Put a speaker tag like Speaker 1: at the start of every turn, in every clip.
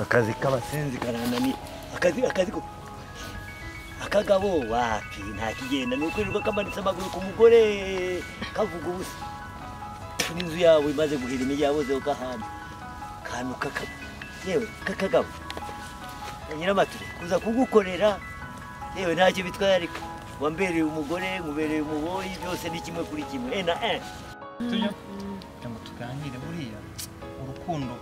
Speaker 1: Akazi k'abasenzi karananiye. Akazi ko akagabo wapi nta kigenda ni ukwirirwa kamanitse amaguru ku mugore kavuga ubusa. N'inzu yawe imaze guhira imijyi ukahamba kantu kaka yewe kakagabo nyiramature kuza kugukorera yewe ntacyo bitwaye ariko wambereye umugore nkubereye umuboyi byose ni kimwe kuri kimwe na
Speaker 2: tujya ngo tuganire buriya urukundo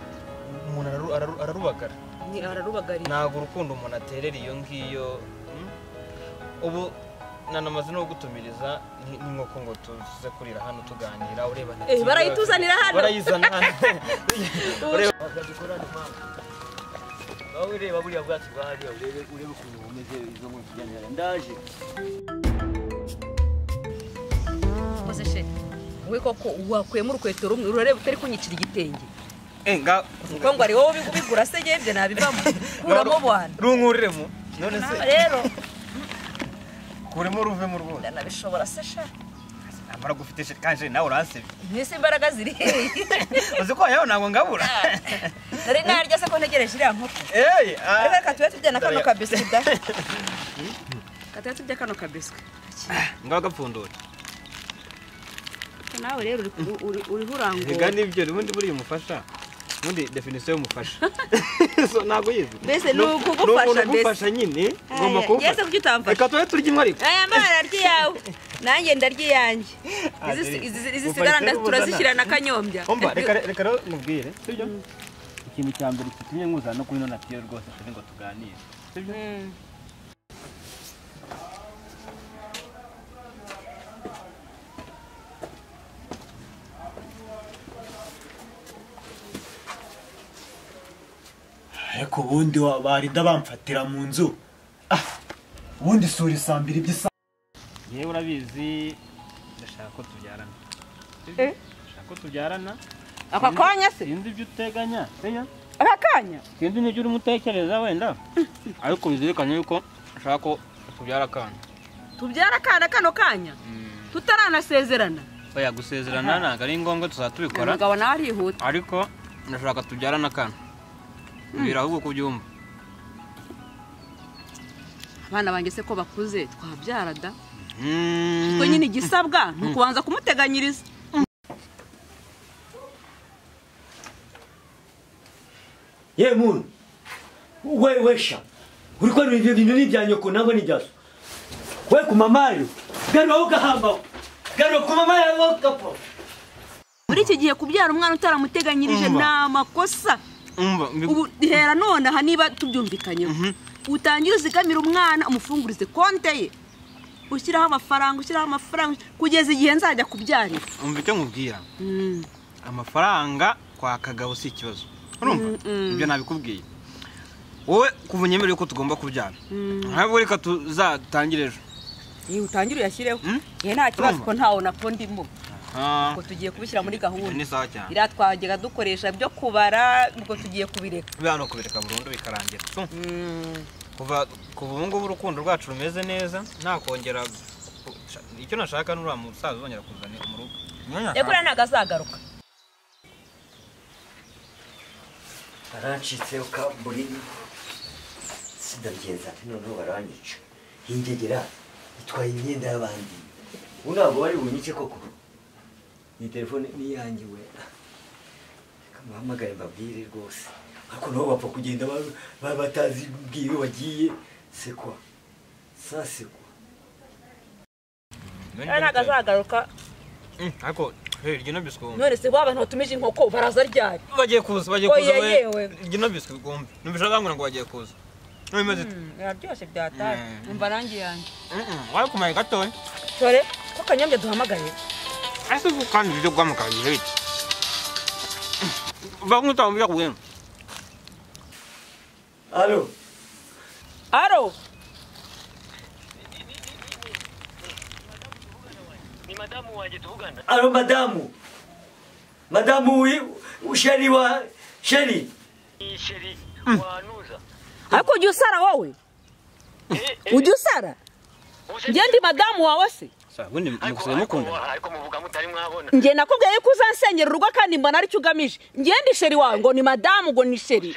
Speaker 2: umuntu ararubagara
Speaker 3: ni ararubagarira
Speaker 2: ntabwo urukundo umuntu aterera iyo ngiyo. Ubu nanamaze no gutumiriza n'inkoko ngo tuze kurira hano tuganira ureba
Speaker 3: na barayituzanira hano
Speaker 2: barayizana hano
Speaker 1: ureba ureba buriya bwatsi bwa hariya urebe ukuntu bumeze izo mu kijyana ndaje
Speaker 3: koze she we koko wakuyemo urukweto rumwe urareba utari kunyicira igitenge
Speaker 2: nga
Speaker 3: kuko ngo ari wowe ubigura se yebye nabivamo kuramo bwana
Speaker 2: runkuriremo none se
Speaker 3: rero
Speaker 2: kuremo ruvemo rwose
Speaker 3: ndanabishobora se sha
Speaker 2: amara gufite she kanje nawe uransebye
Speaker 3: mwese imbaraga ziri
Speaker 2: uzi ko yaho ntabwo ngabura
Speaker 3: nari narya se ko ntegereje iriya nkoko reka tube tujya na kano kabiswi da katatu tujya kano kabiswi
Speaker 2: ngaho gapfundura
Speaker 3: nawe rero uri hurangura
Speaker 2: rega nibyo ubundi buri umufasha ubundi definition y'umufasha so ntabwo yizi
Speaker 3: mbese ni ukugufasha
Speaker 2: mbese nyine ngomba kugufasha
Speaker 3: yese kuki utamfasha
Speaker 2: reka tube turya imwe ariko
Speaker 3: aya mara arya iyawe nanjye ndarya iyanjye izi sigara turazishyira na kanyombya
Speaker 2: umva reka rero mubwire sibyo ikintu cya mbere kitumye nkuzana no kuri ino natire rwose turi ngo tuganire sibyo
Speaker 4: ariko ubundi barinda bamfatira mu nzu ubundi sura isambira iby'isa
Speaker 2: yewe urabizi ndashaka ko tubyarana ndashaka ko tubyarana
Speaker 3: aka kanya se
Speaker 2: sinzi ibyo uteganya
Speaker 3: aka kanya
Speaker 2: sinzi n'ibyo urimo utekereza wenda ariko bizirikanye yuko nshaka ko tubyara akana
Speaker 3: tubyara akana kano kanya tutaranasezerana
Speaker 2: oya gusezerana ntabwo ari ngombwa tuzaba tubikora
Speaker 3: umugabo nawe arihuta
Speaker 2: ariko ndashaka tubyarana akana mbwira ahubwo kubyumva
Speaker 3: abana banjye se ko bakuze twabyara da kuko nyine igisabwa ni ukubanza kumuteganyiriza
Speaker 1: ye muntu we wesha uri kwano ibyo bintu ni ibya nyoko nangwa ni ibya so we ku mamayo garura ugahamba garura ku mamayo ugapfa
Speaker 3: muri iki gihe kubyara umwana utaramuteganyirije ni amakosa ubu hera nonaha niba tubyumvikanyeho utangire uzigamira umwana umufungurize konte ye ushyiraho amafaranga kugeza igihe nzajya kubyarira
Speaker 2: umva icyo nkubwira amafaranga kwa Kagabo si ikibazo urumva ibyo nabikubwiye wowe kuva unyemereye ko tugomba kubyara ntabwo reka tuzatangire ejo
Speaker 3: iyo utangire uyashyireho nta kibazo ko ntawo nako ndimo ubwo tugiye kubishyira muri gahunda
Speaker 2: ni sawa cyane
Speaker 3: iriya twajyaga dukoresha byo kubara ubwo tugiye kubireka
Speaker 2: biba no kubireka burundu bikarangira kuva ubu ngubu urukundo rwacu rumeze neza nta kongera icyo nashaka n'uriya musaza uzongera kuzana mu rugo
Speaker 3: reka uriya ntabwo azagaruka
Speaker 1: barancitse ukamburi sindabigenza noneho baranyica ingegera itwaye imyenda y'abandi ubu ntabwo bari bunyice koko iyi telefone ni iyanjye we reka muhamagare mbabwire rwose ariko nabo bapfa kugenda batazi iyo bagiye sekwa sa sekwa
Speaker 3: ntabwo azagaruka
Speaker 2: ariko iryo no biswi
Speaker 3: none se abantu batumije inkoko baraza ryari
Speaker 2: bagiye kuza
Speaker 3: yewe
Speaker 2: iryo no biswi ugomba numvise bambwira ngo bagiye kuza none
Speaker 3: biraryoshye byataye umva rangi yanjye
Speaker 2: wari kumaye gatoya
Speaker 3: tore ko kanyombya duhamagaye
Speaker 2: ese ubu kandi ibyo guhamagara bihe bite va nk'utambwira kubwira
Speaker 1: alo
Speaker 3: alo
Speaker 1: ni madamu wanjye tuvugana alo madamu madamu sheri wa sheri sheri wanuza
Speaker 3: ariko ujya usara wowe ujya usara njye ndi madamu wawe se njye nakubwiye yuko uzansengera urugo kandi mbona aricyo ugamije njye ndi sheri wawe ngo ni madamu ngo ni sheri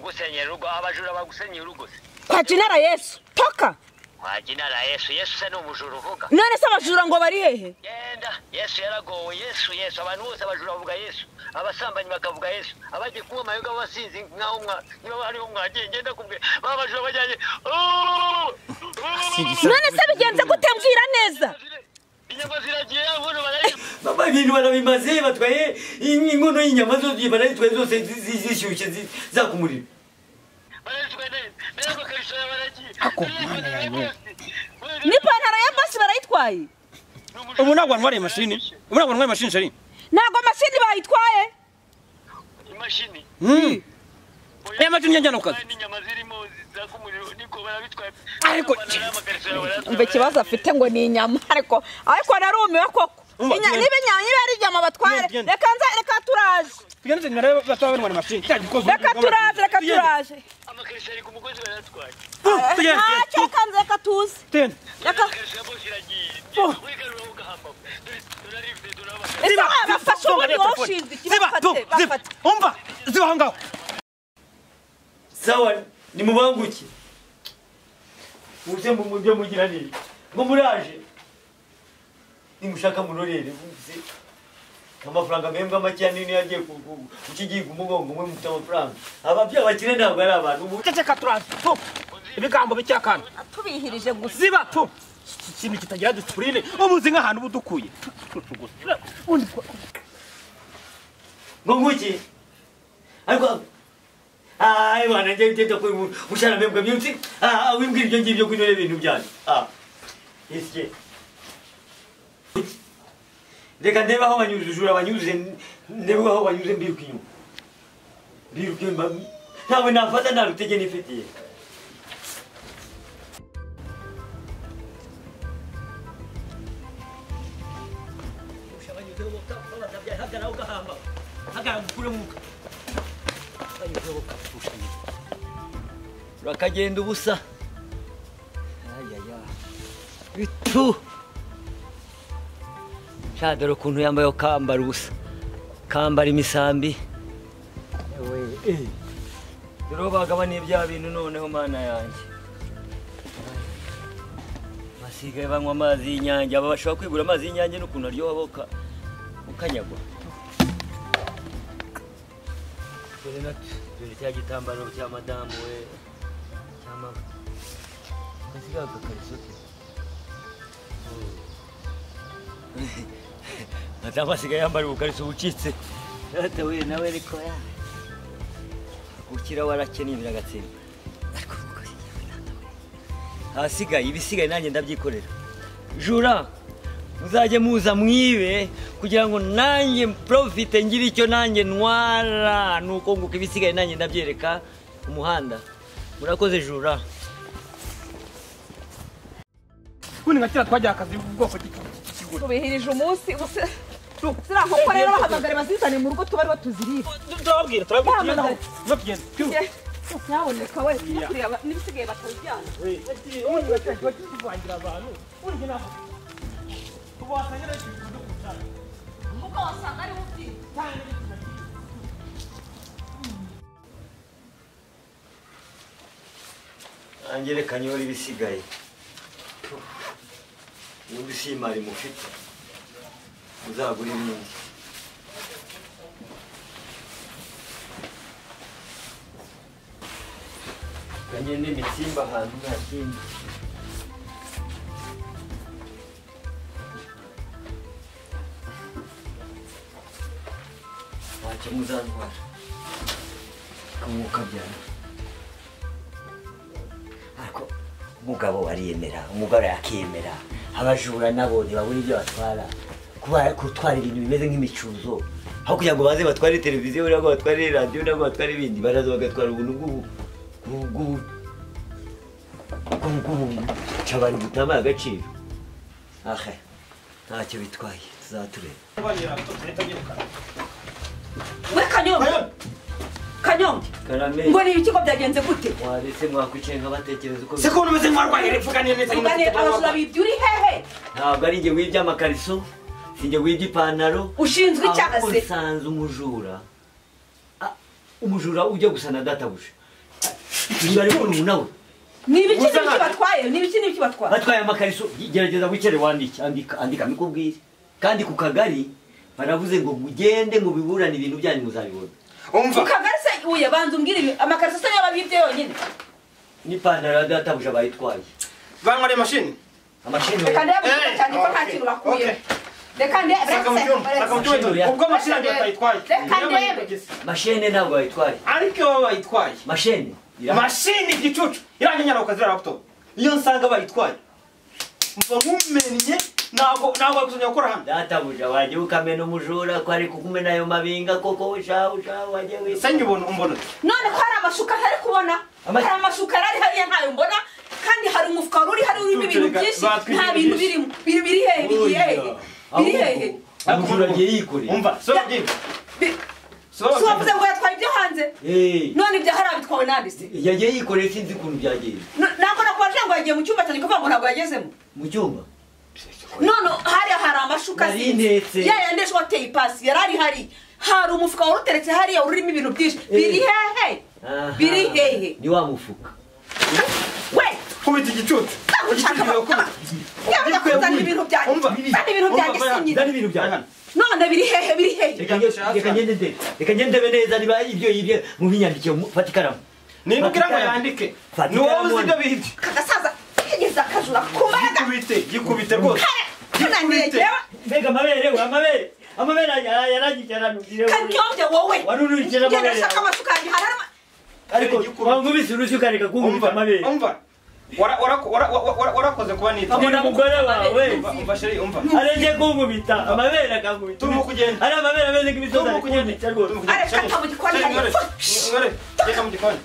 Speaker 1: Ngusenyera urugo, abajura bagusenyera urugo.
Speaker 3: Kwa jina la Yesu, toka.
Speaker 1: Kwa jina la Yesu, Yesu se ni umujura uvuga.
Speaker 3: None se abajura ngo bari hehe?
Speaker 1: Genda, Yesu yaragowe, Yesu, Yesu, abantu bose abajura bavuga Yesu, abasambanyi bakavuga Yesu, abagiye kunywa amayoga basinzi nkaho niba hariho mwagiye, ngenda kubwira, babajura bajyanye.
Speaker 3: None se bigenze gute mbwira neza?
Speaker 1: Inyama ziragiye, inkono barayi. Baba ibintu barabimaze, batwaye inkono y'inyama zose barayitwaye zose zishyushye zaka umuriro.
Speaker 3: N'ipantaro ya bosi barayitwaye.
Speaker 2: Ubu ntabwo ntwariye imashini. Ubu ntabwo ntwariye imashini sheri.
Speaker 3: Ntabwo mashini bayitwaye.
Speaker 1: Imashini.
Speaker 2: Ya mashini njyana ku kazi. Ariko
Speaker 3: umva ikibazo afite ngo ni inyama ariko narumiwe koko. Niba inyama niba ari inyama batware. Reka nza reka turaje.
Speaker 2: Tugende nare batware imashini.
Speaker 3: Reka turaje reka turaje.
Speaker 1: Amakariso ari ku mugozi baratwaye.
Speaker 3: Ntacyo reka nze reka tuze. Reka. Ziba bafashe ubundi wowe ushinzwe iki bafate bafate.
Speaker 2: Umva ziba aho ngaho.
Speaker 1: Sawa nimubanguke. Muze mu byo mugira nini. Ngo muraje. Nimushaka murorere muze. Amafaranga membwa make nini yagiye kukigiga umugongo mwe mufite amafaranga. Ababyeyi bakire ntabwo ari abantu.
Speaker 2: Ceceka turaje. Ibigambo bicyakana.
Speaker 3: Tubihirije gusa.
Speaker 2: Ziba tu. Ikintu kitagira discipline. Ubuzi nk'ahantu budukuye.
Speaker 1: Ngo nguki. Ariko ai bana nje nje ko mushara membwa byinshi. Wimbwira ibyo ngibyo kwinore ibintu byanyu. Iske. Reka ndebe aho banyuze ujura banyuze ndebe aho banyuze mbiruka inyuma. Mbiruka inyuma. Ntawe nafata nta rutege nifitiye. Urakagenda ubusa. Ayaya. Bitu. Dore ukuntu yambaye kambara ubusa. Kambara imisambi. Ewe Dore bagabaniye bya bintu noneho mana yanjye. Basigaye banywa amazi y'inyange, aba bashobora kwigura amazi y'inyange n'ukuntu aryoha boka ukanyagwa. Dore dore cya gitambaro cya madamu we cya mama. Kasigaye akakariso ke. Madamu asigaye yambara ubukariso bucitse. Data we nawe ariko ya. Gukira warakennye biragatsinda. Ariko hasigaye ibisigaye nanjye ndabyikorera. Jura muzajye muza mwibe kugira ngo nanjye profite ngire icyo nanjye ntwara nuko nguko ibisigaye nanjye ndabyereka umuhanda. Murakoze Jura.
Speaker 2: Ubundi nka kera twajya akazi ubwoko kigura.
Speaker 3: Tubihirije umunsi ubuse. Ziriya nkoko rero bahamagare bazizane mu rugo tuba ariho tuzirira.
Speaker 2: Turababwira turababwira. Tugende.
Speaker 3: Nyaboneka we kureba n'ibisigaye batabijyana.
Speaker 2: Ubundi bakivangira abantu. Ubundi naho. Tubasanga rero kucyana.
Speaker 3: Kuko wasanga ari ubyiza.
Speaker 1: Angele kanyori ibisigaye. Ubundi si imari mufite. Uzagura ibindi. Kanyene imitsimba ahantu nta kindi. Ntacyo muzantwara. Kumwuka byana. Ariko umugabo ariyemera, umugabo yakiyemera. Abajura nabo ntibabura ibyo batwara. Kuba gutwara ibintu bimeze nk'imicuzo. Aho kugira ngo baze batware televiziyo cyangwa batware radiyo cyangwa batware ibindi, baraza bagatwara ubuntu bw'ubu cabari butamaye agaciro. Ahe, ntacyo bitwaye, tuzatureba.
Speaker 3: We Kanyombya! Kanyombya! Ngo ni ibiki ko byagenze gute?
Speaker 1: Waretse mwakwicaye nkabatekereza uko.
Speaker 2: Se ko umeze nk'warwaye revuganiye neza.
Speaker 3: Vuganiye abajura bibye uri hehe?
Speaker 1: Ntabwo ari njye wibye amakariso, si njye wibye ipantaro.
Speaker 3: Ushinzwe icyaha se?
Speaker 1: Usanze umujura. Umujura ujya gusa na databuja. Niba ari nawe.
Speaker 3: Ni ibiki n'ibiki batwaye? Ni ibiki n'ibiki batwaye?
Speaker 1: Batwaye amakariso. Gerageza wicare wandike, andika, andika mikubwire. Kandi ku kagari baravuze ngo mugende mu biburane ibintu byanyu muzabibona.
Speaker 2: Umva.
Speaker 3: Ku kagari se uya banza umbwire amakariso se y'ababibye yonyine.
Speaker 1: N'ipantaro ya databuja bayitwaye.
Speaker 2: Banyware mashini.
Speaker 1: Amashini.
Speaker 3: Reka ndebe cyane ko nta kintu bakuye. Reka ndebe.
Speaker 2: Ubwo mashini batayitwaye.
Speaker 3: Reka ndebe.
Speaker 1: Mashini ntabwo bayitwaye.
Speaker 2: Ariko baba bayitwaye.
Speaker 1: Mashini.
Speaker 2: Mashini igicucu. Irange nyara ukazira laptop. Iyo nsanga bayitwaye. Mva nkumennye ntabwo kuzongera gukora hano.
Speaker 1: Databuja waje ukamena umujura ko ari kukumena ayo mabinga koko usha waje we.
Speaker 2: Senye ubona umbona.
Speaker 3: None ko hari amashuka ntari kubona. Hari amashuka ari hariya ntayo mbona. Kandi hari umufuka uri hari urimo ibintu byinshi nta bintu birimo. Biri hehe biri hehe. Biri hehe.
Speaker 1: Umujura agiye yikoreye.
Speaker 2: Umva so byimba.
Speaker 3: So bavuze ngo yatwaye ibyo hanze. None ibyo hari abitwawe nande se?
Speaker 1: Yagiye yikoreye sinzi ukuntu byagiye.
Speaker 3: Ntabwo nakwaje ngo yagiye mu cyumba cyane kuvuga ngo ntabwo yagezemo.
Speaker 1: Mu cyumba?
Speaker 3: None hari hari amashuka sinzi. Ya yandi ejo wateye ipasi yarari hari. Hari umufuka waruteretse hariya urimo ibintu byinshi. Biri hehe? Biri hehe?
Speaker 1: Ni wa mufuka.
Speaker 3: We
Speaker 2: kubita igicucu.
Speaker 3: Yavuze ibintu byanjye. Ibintu byanjye sinyi.
Speaker 1: Ndani ibintu byanjye.
Speaker 3: None biri hehe biri hehe?
Speaker 1: Reka ngende ndebe. Reka ngende ndebe neza niba ibyo yibye mu binyandikiye fata ikaramu.
Speaker 2: Nimbwira ngo yandike. Ni wowe uzi ibyo bihibye.
Speaker 3: Kagasaza kigeza akajura ku mbaraga.
Speaker 2: Gikubite rwose.
Speaker 3: Kananiye.
Speaker 1: Mbega amabere amabere. Amabere yarangije aranubwire.
Speaker 3: Kanyombye wowe.
Speaker 1: Warurukira amabere.
Speaker 3: Genda shaka amasuka yanjye harama.
Speaker 1: Ariko wangubise urushyi ukareka kunkubita amabere.
Speaker 2: Umva. Warakoze kuba nitwa.
Speaker 1: Amuna mugore wawe.
Speaker 2: Umva sheri umva.
Speaker 1: Areke kunkubita amabere akankubita.
Speaker 2: Turimo kugenda.
Speaker 1: Ari amabere ameze nk'imisozi ari kugenda rwose.
Speaker 3: Areka mu gikoni hariya.
Speaker 2: Reka mu gikoni.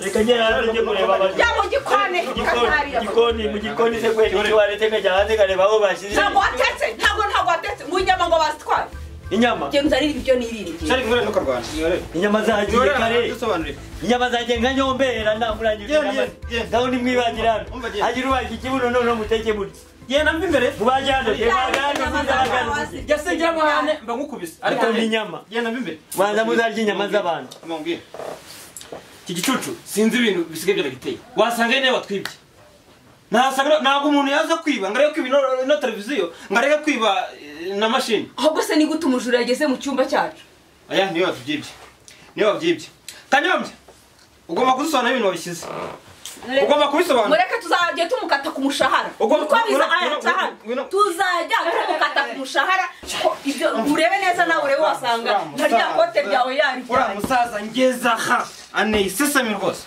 Speaker 1: Reka ngera hanze njye kureba abajura.
Speaker 3: Ya mu gikoni.
Speaker 1: Gikoni mu gikoni se kweli icyo waretse nkajya hanze nkareba aho bashyize.
Speaker 3: Ntabwo watetse ntabwo watetse ngo inyama ngo bazitwaye.
Speaker 1: Inyama.
Speaker 3: Genda uzanire ibyo nirire.
Speaker 2: Sheri ngore ntukarwana.
Speaker 1: Inyama zagiye kare. Inyama zagiye nka nyombera ndamurangije inyama. Ndaho nimwibagira hano. Agira ubaye ikibuno none muteke mutya.
Speaker 2: Genda mva imbere.
Speaker 1: Mubaje hano. Mubaje.
Speaker 2: Yasengira amahane mba nkukubise.
Speaker 1: Ariko ni inyama.
Speaker 2: Genda mva imbere.
Speaker 1: Banza muzarya inyama z'abantu.
Speaker 2: Amubwire. Iki gicucu sinzi ibintu bisigaye byaragiteye. Wasanga ari nawe watwibye. Nasanga ntabwo umuntu yaza kwiba ngareke kwiba no televiziyo ngareke kwiba na mashini.
Speaker 3: Ahubwo se ni gute umujura yageze mu cyumba cyacu?
Speaker 2: Aya niyo wabyibye. Niyo wabyibye. Kanyombye. Ugomba kudusobanurira ibintu wabishyize. Ugomba kubisobanura.
Speaker 3: Mureke tuzajya tumukata ku mushahara. Uko biza aya tuzajya tumukata ku mushahara. Ibyo urebe neza nawe urebe wasanga nta rya kote ryawe yari.
Speaker 2: Ura musaza ngeza ha ane isesemi rwose.